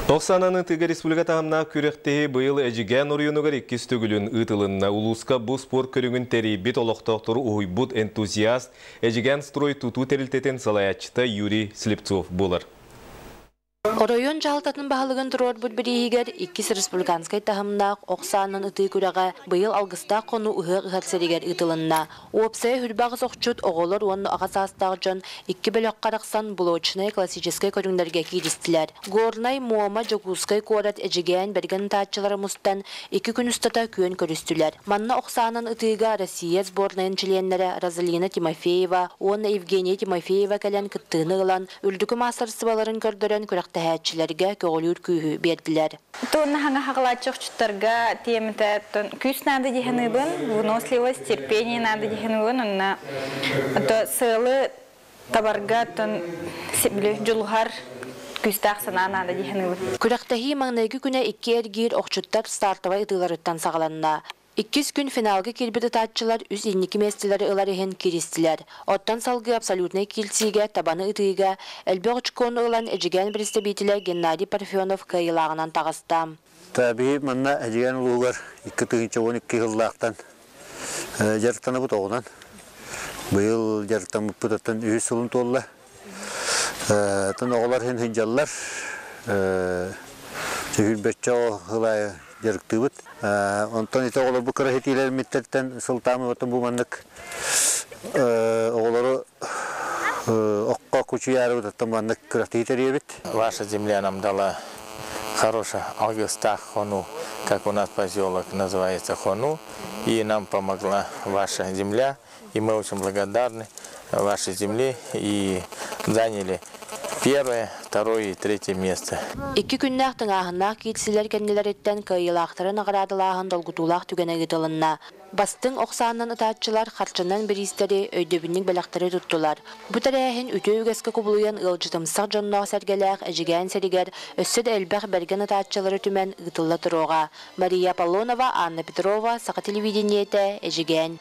Ох саанан ытыыга республика таһымнаах күрэхтэһии быйыл Эдьигээн оройуонугар иккис төгүлүн ыытылынна. Улууска бу спорт көрүҥүн тэрийбит, олохтоохтору уһуйбут энтузиаст, Эдьигээн строй тутуу тэрилтэтин салайааччыта Юрий Слепцов буолар. Оройуон дьаһалтатын баһылыгын туруорбут бирииһигэр иккис республиканскай таһымнаах ох саанан ытыы күрэҕэ быйыл Алгыстаах хонуу ыһыах ыһар сиригэр ыытылынна. Уопсайа 28 охчут, оҕолор уонна аҕа саастаах дьон икки бөлөххө арахсан блочнай, классическай көрүҥнэргэ кииристилэр. Горнай, Муома, Дьокуускай куорат, Эдьигээн бэргэн ытааччылара мустан икки күн устата күөн көрүстүлэр. Манна ох саанан ытыыга Россия сборнайын чилиэннэрэ Розалина Тимофеева уонна Евгения Тимофеева кэлэн кыттыыны ылан, үрдүкү маастарыстыбаларын көрдөрөн күрэхтэһээччилэргэ көҕүлүүр күүһү биэрдилэр. Тонна хаҥа хаҕылааччы охчуттарга тиэмэтэ күүс наада диһаныбын, выносливость, терпение наада диһаныбын, онна то сыалы табарга тон дьулуһар күүстээх санаа наада диһаныбын. Күрэхтэһии маҥнайгы күнэ икки эргиир охчуттар стартовай ытыыларыттан саҕаланна. Иккис күн финалга киирбит ытааччылар үс инники миэстэлэри ылар иһин кииристилэр. Оттон салгыы абсолютнай киирсиигэ табаны ытыыга элбэх очкону ылан Эдьигээн представителэ Геннадий Парфенов кыайыылааҕынан таҕыста. Биһи манна Эдьигээн улууһугар 2012 сыллаахтан дьарыктанабыт оҕунан. Быйыл дьарыктаммыппытыттан үһүс сылын туолла. Тон оҕолор иһин сылдьаллар. Сүүрбэччэ оҕо сыл дьарыктыыбыт. Онтон ити оҕолорбут кыра ситиилэрмиттэртэн сылтааммытын бу маннык оҕолору окко кучуйаарыбытыттан маннык күрэхтэһии тэрийэбит. Ваша земля нам дала хороший Алгыстаах Хонуу, как у нас поселок называется Хонуу, и нам помогла ваша земля, и мы очень благодарны вашей земле и заняли первое, второе и третье место. Икки күннээх тыҥааһыннаах киирсиилэр кэннилэриттэн кыайыылаахтары наҕараадалааһын долгутуулаах түгэнэ ыытылынна. Бастыҥ ох саанан ытааччылар харчынан бириистэри, өйдөбүнньүк бэлэхтэри туттулар. Бу тэрээһин үтүө үгэскэ кубулуйан ыалдьытымсах дьонноох-сэргэлээх Эдьигээн сиригэр өссө да элбэх бэргэн ытааччылары түмэн ыытылла туруоҕа. Мария Аполлонова, Анна Петрова, Саха телевидениетэ, Эдьигээн.